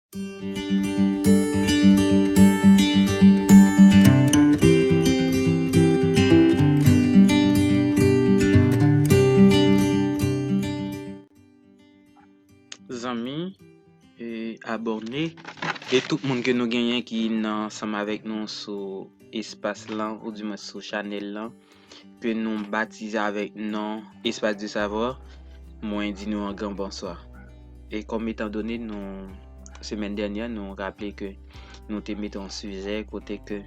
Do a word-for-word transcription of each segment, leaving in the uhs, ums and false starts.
Zanmi, e, abòne, e tout moun ke nou genyen ki nan, ansanm avèk nou sou espas lan, oudimwen sou chanèl lan, ke nou batize avèk non Espace du Savoir, mwen di nou an gran bonswa. E kòm etandone nou, semèn dènyè, nou raple ke nou te mete yon sijè kote ke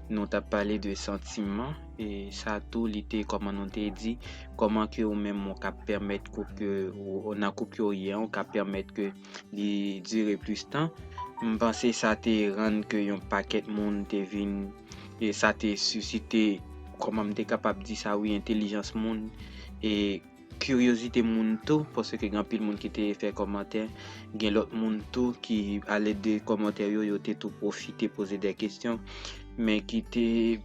nou t ap pale de santiman, e sa tou, li te, kòman nou te di, kòman ke ou menm ou ka pèmèt koup ke, ou, nan koup ke ou ye an, ou ka pèmèt ke li dire plis tan. M panse sa te rann ke yon pakèt moun te vin, e sa te sisite, kòman m te kapab di sa, wi, entèlijans moun, e kiryozite moun tou, paske gen anpil moun ki te fè kòmantè, gen lòt moun tou ki, alèd de kòmantè yo, yo te tou pwofite poze de kesyon, men ki te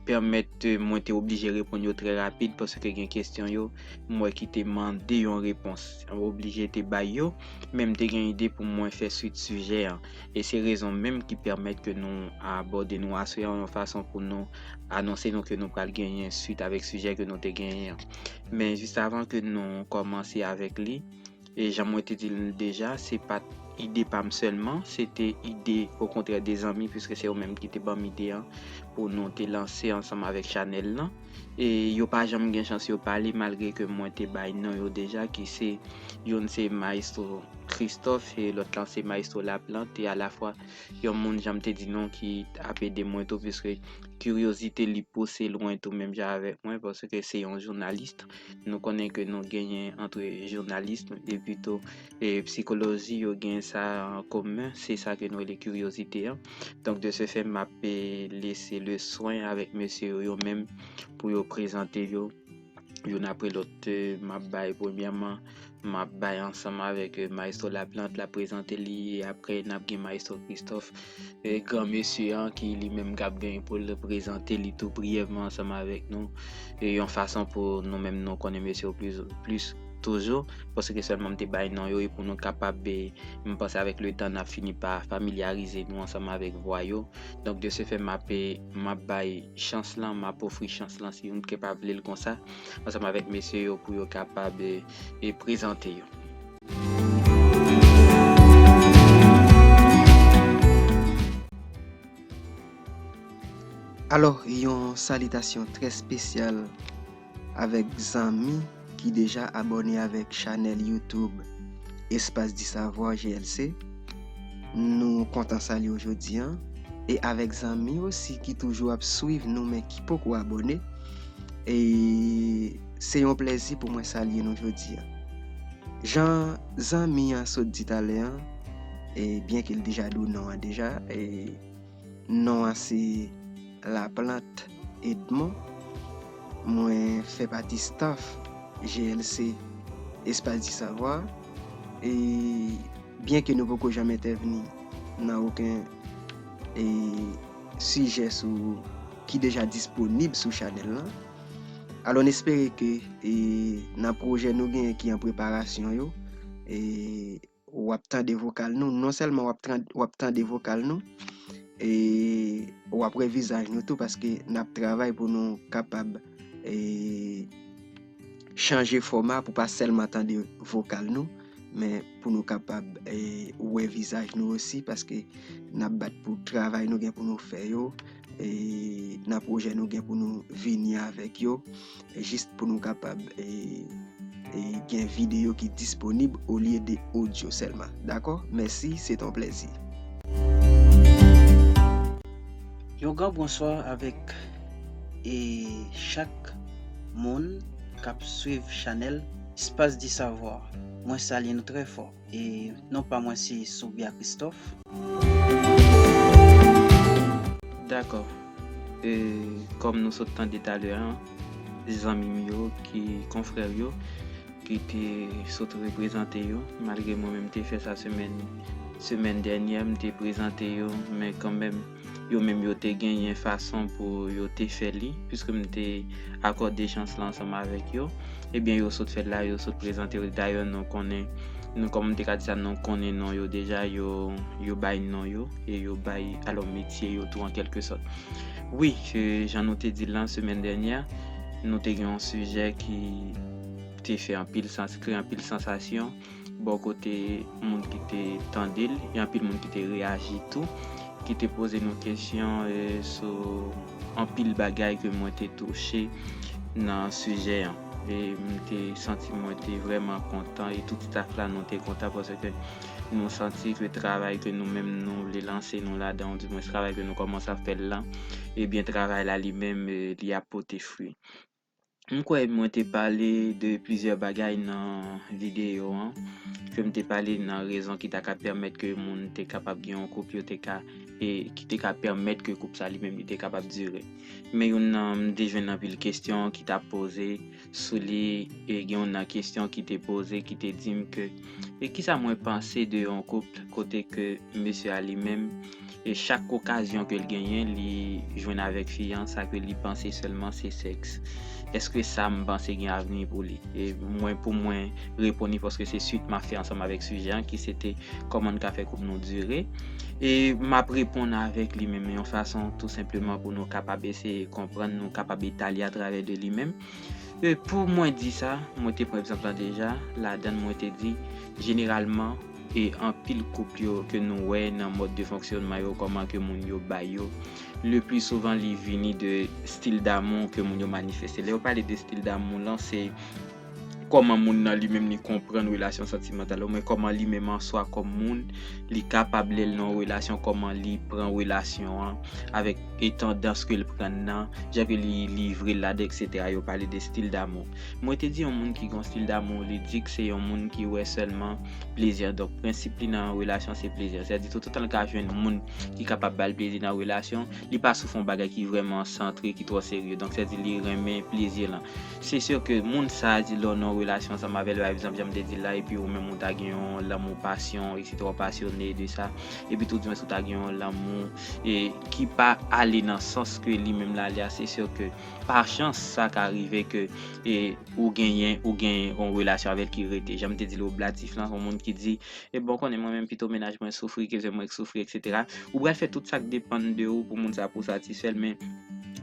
pèmèt, e, mwen te oblije reponn yo trè rapid, paske gen kesyon yo, m wè ki te mande yon repons. M oblije te bay yo, men m te gen ide pou mwen fè swit sijè an. E se rezon menm ki pèmèt ke nou abòde nou aswè an yon fason pou nou anonse nou ke nou pral genyen swit avèk sijè ke nou te genyen an. Men jis avan ke nou kòmanse avèk li, e jan mwen te di l deja, se pa t ide pa m sèlman, se te ide, okontrè, de zanmi, piske se yo menm ki te ban m ide an pou nou te lanse ansanm avèk chanèl lan. E yo pa janm gen chans yo pale, malgre ke mwen te bay non yo deja, ki se, youn se Maestro Christophe, e lòt lan se Maestro Laplante, e alafwa yon moun, jan m te di nou, ki ap ede mwen tou, piske kiryozite li pouse l lwen tou, menm jan avèk mwen, paske se yon jounalis. Nou konnen ke nou genyen antre jounalis epi tou, e, sikoloji, yo gen sa an komen, se sa ke nou rele kiryozite an. Donk, de ce fait, m ap, e, lese le swen avèk mesye yo, yo menm, pou yo prezante yo youn apre lòt. E, m ap bay premyèman, m ap bay ansanm avèk, e, Maestro Laplante, l ap prezante li, e apre n ap gen Maestro Christophe, e, gran mesye an, ki li menm k ap gen pou l prezante li tou briyèvman ansanm avèk nou, e, yon fason pou nou menm nou konnen mesye yo plis, plis toujou, paske sèlman m te bay non yo, e pou nou kapab, e, m panse avèk le tan n ap fini pa familyarize nou ansanm avèk vwa yo. Donk, de ce fait, m ap, e, m ap bay chans lan, m ap ofri chans lan, si nou te ka vle l konsa, ansanm avèk mesye yo pou yo kapab, e, e prezante yo. Alò, yon salitasyon trè espesyal avèk zanmi ki deja abòne avèk chanèl YouTube Espace du Savoir G L C. Nou kontan salye w jodi a. E avèk zanmi osi ki toujou ap swiv nou, men ki poko abòne. E se yon plèzi pou mwen salye nou jodi a. Jan zanmi an sot di talè an, e byen ke l deja di w non an deja, e non an se Laplante Edmond. Mwen fè pati staff G L C Espace du Savoir. E byen ke nou poko janm entèvni nan okenn, e, sijè sou, ki deja disponib sou chanèl lan. Alò, n espere ke, e, nan pwojè nou genyen ki an preparasyon yo, e, w ap tande vokal nou. Non sèlman w ap tran-, w ap tande vokal nou, e w ap wè vizaj nou tou, paske n ap travay pou nou kapab, e, chanje fòma pou pa sèlman tande vokal nou, men pou nou kapab, e, wè vizaj nou osi, paske n ap bat pou travay nou gen pou nou fè yo, e, nan pwojè nou gen pou nou vini avèk yo, e, jis pou nou kapab, e, e, gen videyo ki disponib olye de odyo sèlman. Dakò? Mèsi, se t on plèzi. Yon gran bonswa avèk, e, chak moun k ap swiv chanèl Espace du Savoir. Mwen salye nou trè fò. E non pa mwen se Soubia Christophe. Dakò. E, kòm nou sot tande talè a, zanmi m yo, ki konfrè yo, ki te sot reprezante yo, malgre mwen menm te fè sa semèn, semèn dènyè, m te prezante yo, men kanmenm, yo menm yo te genyen fason pou yo te fè li, piske m te akòde chans la ansanm avèk yo. Ebyen, yo sot fè l la, yo sot prezante yo. Dayè, nou konnen nou, kòman m te ka di sa, nou konnen non yo deja, yo, yo bay non yo, e yo bay, alò, metye yo tou an kèlke sòt. Wi, e, jan nou te di l lan semèn dènyè, nou te gen yon sijè ki te fè anpil sans, kreye anpil sansasyon bò kote moun ki te tande l, e anpil moun ki te reyaji tou, ki te poze nou kesyon, e, sou anpil bagay ke mwen te touche nan sijè an. E m te santi mwen te vrèman kontan, e tout staff la, nou te kontan paske nou santi ke travay ke nou menm nou vle lanse nou ladan, ou dimwens travay ke nou kòmanse ap fè l lan, ebyen, travay la li menm, e, li ap pote fwi. M kwè mwen te pale de plizyè bagay nan videyo an, ke m te pale nan rezon ki ta ka pèmèt ke moun te kapab gen yon koup yo te ka, e ki te ka pèmèt ke koup sa li menm li te kapab dire. Men youn nan, m te jwenn anpil kesyon ki t ap poze sou li, e gen youn nan kesyon ki te poze, ki te di m ke, e kisa mwen panse de yon koup kote ke mesye a li menm, e chak okazyon ke l genyen, li jwenn avèk fi an, sa ke li panse sèlman se sèks. Èske sa m panse gen avni pou li? E mwen, pou mwen reponn li, paske se swit m ap fè ansanm avèk sijè an, ki se te kòman n ka fè koup nou dire. E m ap reponn avèk li menm yon fason tou senpleman pou nou kapab eseye konprann, nou kapab etale atravè de li menm. E pou mwen di sa, mwen te pran egzanp lan deja, ladan l mwen te di, jeneralman, e anpil koup yo ke nou wè nan mòd de fonksyonman yo, kòman ke moun yo bay yo, le pli souvan li vini de stil damou ke moun yo manifeste. Lè yo pale de stil damou lan, se kòman moun nan li menm li konprann relasyon santimantal, oubyen kòman li menm an swa kòm moun, li kapab lè l nan yon relasyon, kòman li pran relasyon an, avèk e tandans ke l pran nan, jan ke li livre l ladan, et cetera. Yo pale de stil damou. Mwen te di yon moun ki gen yon stil damou, li di ke se yon moun ki wè sèlman plezi an. Donk, prensip li nan yon relasyon, se plezi an. Sètadi, toutotan l ka jwenn moun ki kapab ba l plezi nan relasyon, li pa sou fè yon bagay ki vrèman santre, ki twò serye. Donk, sètadi, li renmen plezi lan. Se si ke moun sa a di lè w nan yon relasyon ansanm avè l, pa egzanp, jan m te di l la, epi ou menm ou ta gen yon lanmou pasyon, et cetera, w pasyone de sa, epi tou dimwens ou ta gen yon lanmou, e, ki pa ale nan sans ke li menm l ale a, se si ke pa chans, sa ka rive ke, e, ou genyen, ou genyen yon relasyon avè l ki rete. Jan m te di l, oblatif lan, yon moun ki di, e bon, konnen mwen menm pito mennaj mwen soufri, ke se mwen k soufri, et cetera. Ou pral fè tout sa k depann de ou pou moun sa pou satisfè l, men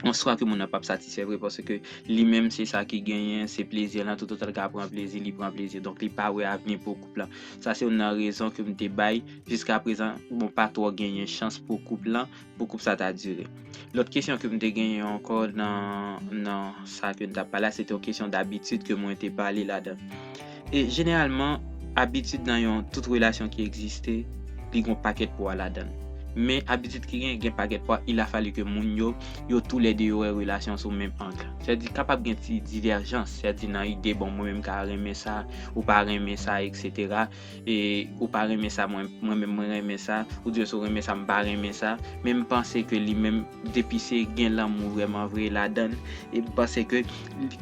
an swa ke moun nan p ap satisfè vre, paske li menm se sa ki genyen, se plezi lan, toutotan l ka pran plezi, li pran plezi. Donk, li pa wè avni pou koup lan. Sa se youn nan rezon ke m te bay, jiska prezan, bon, pa twò genyen chans pou koup lan, pou koup sa ta dire. Lòt kesyon ke m te genyen ankò nan, nan sa ke n t ap pale a, se te yon kesyon dabitid ke mwen te pale ladan. E jeneralman, abitid nan yon tout relasyon ki egziste, li gen yon pakèt pwa ladan l. Men abitid ki gen, gen pakèt pwa, il a fallu ke moun yo, yo toulède yo wè relasyon sou menm ang. Sètadi, kapab gen ti divèjans, sètadi nan ide, bon, mwen menm ka renmen sa, ou pa renmen sa, et cetera. E ou pa renmen sa, mwen, mwen menm mwen renmen sa, ou di si w renmen sa, m pa renmen sa, men m panse ke li menm, depi se gen lanmou vrèman vre ladan l, e m panse ke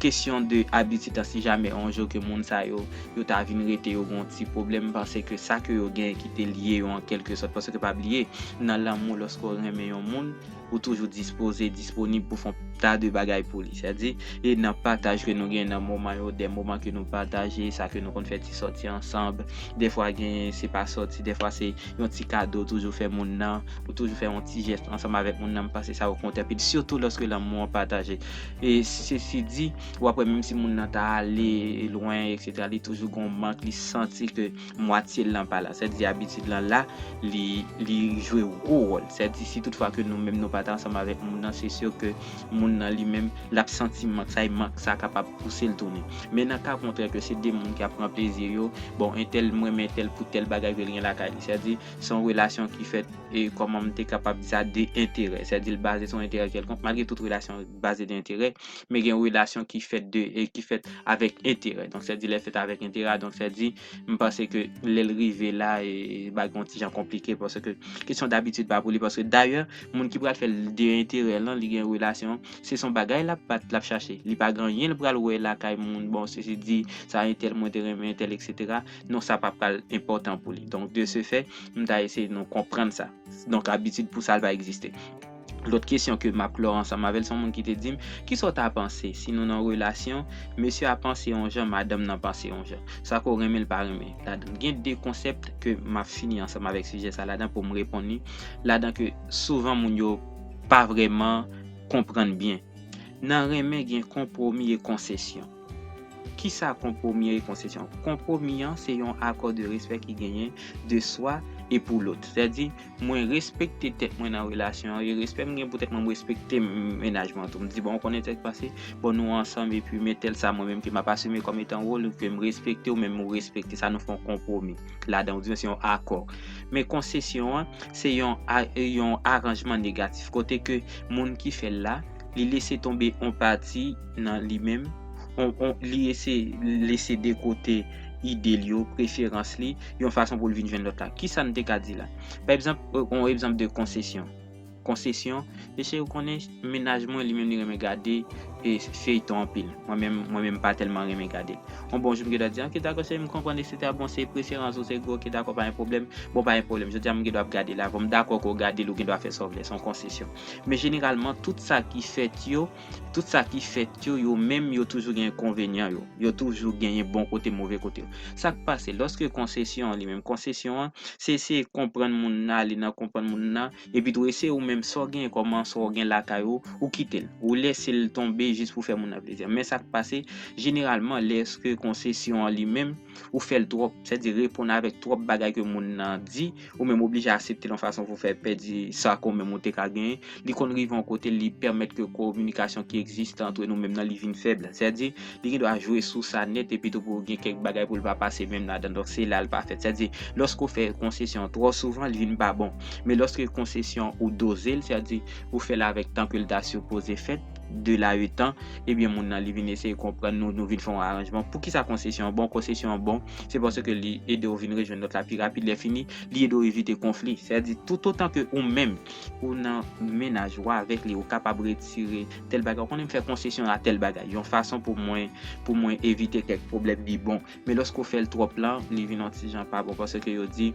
kesyon de abitid lan, si jamè yon jou ke moun sa yo, yo ta vin rete, yo gen yon ti pwoblèm, m panse ke sa ke yo gen ki te lye yo an kèlke sòt, paske pa bliye, nan lanmou, lòske w renmen yon moun, ou toujou dispoze, disponib pou fè yon ta de bagay pou li. Sètadi, e nan pataj ke nou gen nan moman yo, de moman ke nou pataje, sa ke nou konn fè ti sòti ansanm, dèfwa gen, se pa sòti, dèfwa se yon ti kado ou toujou fè moun nan, ou toujou fè yon ti jès ansanm avèk moun nan, m panse sa yo konte anpil, sitou lòske lanmou an pataje. E sesi di, w ap wè menm si moun nan ta ale lwen, et cetera, li toujou gen yon mank, li santi ke mwatye l lan pa la. Sètadi abitid lan la, li, li jwe gwo wòl. Sètadi si toutfwa ke nou menm nou pa t ansanm avèk moun nan, se si ke moun nan li menm, l ap santi mank sa, e mank sa kapab pouse l tounen. Men nan ka kontrè ke se de moun ki ap pran plezi yo, bon, entèl, m renmen entèl pou tèl bagay ke l gen lakay li. Sètadi se yon relasyon ki fèt, e kòman m te kapab di sa, de enterè. Sètadi l baze sou enterè kèlkonk, malgre tout relasyon baze de enterè, men gen relasyon ki fèt de, e ki fèt avèk enterè. Donk, sètadi lè fèt avèk enterè, donk, sètadi m panse ke lè l rive la, e, e bagay yon ti jan konplike, paske kesyon dabitid pa pou li, paske dayè, moun ki pral fè l de enterè lan, li gen relasyon, se son bagay l ap bat, l ap chache. Li pa gen anyen l pral wè lakay moun, bon, sesi di, sa entèl, mwen te renmen entèl, et cetera. Non, sa pa pral enpòtan pou li. Donk, de ce fait, m ta eseye nou konprann sa. Donk, abitid pou sa, l pa egziste. Lòt kesyon ke m ap klò ansanm avè l, se yon moun ki te di m, "Kisa w ta panse si nou nan relasyon, mesye a panse yon jan, madanm nan panse yon jan?" Sa ke w renmen l pa renmen. Ladan gen de konsèp ke m ap fini ansanm avèk sijè sa ladan pou m reponn li. Ladan ke souvan moun yo pa vrèman konprann byen. Nan renmen gen konpwomi e konsesyon. Kisa konpwomi an e konsesyon? Konpwomi an se yon akò de respè ki genyen de swa e pou lòt. Sètadi, mwen respekte tèt mwen nan relasyon an, e respè m gen pou tèt mwen, m respekte m-, mennaj mwen tou. M di, "Bon, ou konnen sa k pase, bon, nou ansanm, epi men tèl sa mwen menm ke m ap asime kòm etan wòl, ke m respekte w, menm ou respekte sa, nou fè yon konpwomi ladan, ou di se yon akò." Men konsesyon an, se yon a-, yon aranjman negatif, kote ke moun ki fè l la, li lese tonbe yon pati nan li menm, on, on, li ese lese de kote ide l yo, preferans li, yon fason pou l vin jwenn lòt la. Kisa n te ka di la? Pa egzanp, yon egzanp de konsesyon. Konsesyon, mesye, ou konnen, mennaj mwen, li menm, li renmen gade e feyton anpil. Mwen menm, mwen menm, m pa tèlman renmen gade l. Yon bon jou, m gen dwa di, "Ok, dakò, cheri, m konprann, et cetera. Bon, se preferans ou, se gwo, ok, dakò, pa gen pwoblèm. Bon, pa gen pwoblèm. Jodi a, m gen dwa ap gade l avan w. M dakò ke w gade l, ou gen dwa fè sa w vle, se yon konsesyon." Men jeneralman, tout sa ki fèt yo, tout sa ki fèt yo, yo menm, yo toujou gen enkonvenyan yo. Yo toujou genyen bon kote, move kote yo. Sa k pase, lòske konsesyon an li menm, konsesyon an, se eseye konprann moun nan, ale nan konprann moun nan, epi tou eseye ou menm sa w genyen kòman, sa w gen lakay ou, ou kite l. Ou lese l tonbe jis pou fè moun nan plezi. Men sa k pase, jeneralman, lèske konsesyon an li menm, ou fè l twòp, sètadi reponn avèk twòp bagay ke moun nan di, ou menm oblije aksepte l yon fason pou fè pèdi sa ke ou menm ou te ka genyen, li konn rive yon kote, li pèmèt ke kominikasyon ki egziste ant nou menm nan, li vin fèb. Sètadi, li gen dwa jwe sou sa nèt, epi tou pou gen kèk bagay pou l pa pase menm ladan. Donk, se la l pa fèt. Sètadi, lòske w fè konsesyon twò souvan, li vin pa bon. Men lòske konsesyon ou doze l, sètadi, ou fè l avèk tan ke l ta sipoze fèt, de la e tan, ebyen, moun nan, li vin eseye konprann nou, nou vin fè yon aranjman. Poukisa konsesyon an bon? Konsesyon an bon, se paske li ede w vin rejwenn lòt la pi rapid. Lè fini, li ede w evite konfli. Sètadi, toutotan ke ou menm, ou nan mennaj ou avèk li, ou kapab retire tèl bagay, ou konnen m fè konsesyon a tèl bagay, yon fason pou mwen, pou mwen evite kèk pwoblèm, li bon. Men lòske w fè l twòp lan, li vin yon ti jan pa bon, paske yo di,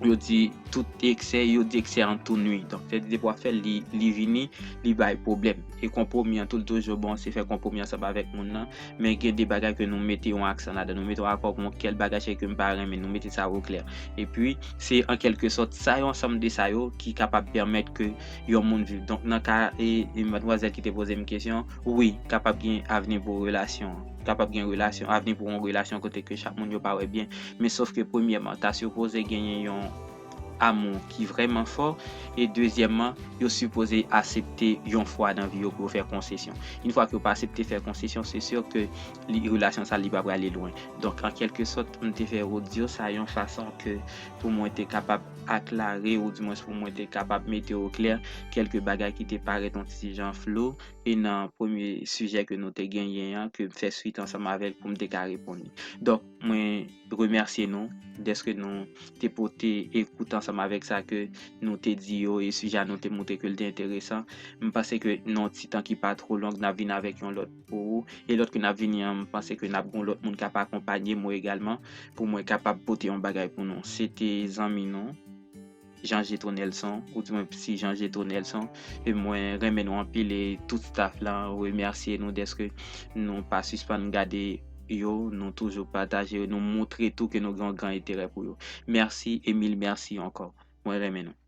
yo di tout eksè, yo di eksè an tou nwi. Donk, sètadi depi w ap fè l, li, li vini, li bay pwoblèm. E konpwomi an tou, l toujou bon, se fè konpwomi ansanm avèk moun nan. Men gen de bagay ke nou mete yon aksan ladan, nou mete yon akò pou yon kèl bagay, se ke m pa renmen, nou mete sa o klè. Epi, se an kèlke sòt, sa yo, ansanm de sa yo, ki kapab pèmèt ke yon moun viv. Donk, nan ka, e, e madmwazèl ki te poze m kesyon, wi, kapab gen avni pou relasyon an. Kapab gen relasyon, avni pou yon relasyon kote ke chak moun yo pa wè byen. Men sòf ke premyèman, ta sipoze genyen yon amou ki vrèman fò, e dezyèmman, yo sipoze aksepte yon fwa nan vi yo pou yo fè konsesyon. Yon fwa ke yo pa aksepte fè konsesyon, se si ke li, relasyon sa li pa prale lwen. Donk, an kèlke sòt, m te fè odyo sa yon fason ke pou mwen te kapab aklare, ou dimwens pou mwen te kapab mete o klè kèlke bagay ki te parèt yon ti jan flou, e nan premye sijè ke nou te genyen an, ke m fè swit ansanm avè l pou m te ka reponn li. Donk, mwen remèsye nou dèske nou te pote ekout ansanm avèk sa ke nou te di yo, e sijè a nou te montre ke l te enteresan. M panse ke nan yon ti tan ki pa twò long, n ap vin avèk yon lòt pou ou. E lòt ke n ap vini an, m panse ke n ap gen yon lòt moun k ap akonpanye mwen egalman, pou mwen kapab pote yon bagay pou nou. Se te zanmi nou, Jean Jetro Nelson, ou di mwen si Jean Jetro Nelson, e mwen renmen nou anpil e tout staff lan, remèsye nou dèske nou pa sispann gade yo, nou toujou pataje yo, nou montre tou ke nou gen yon gran enterè pou yo. Mèsi e mil mèsi ankò. Mwen renmen nou.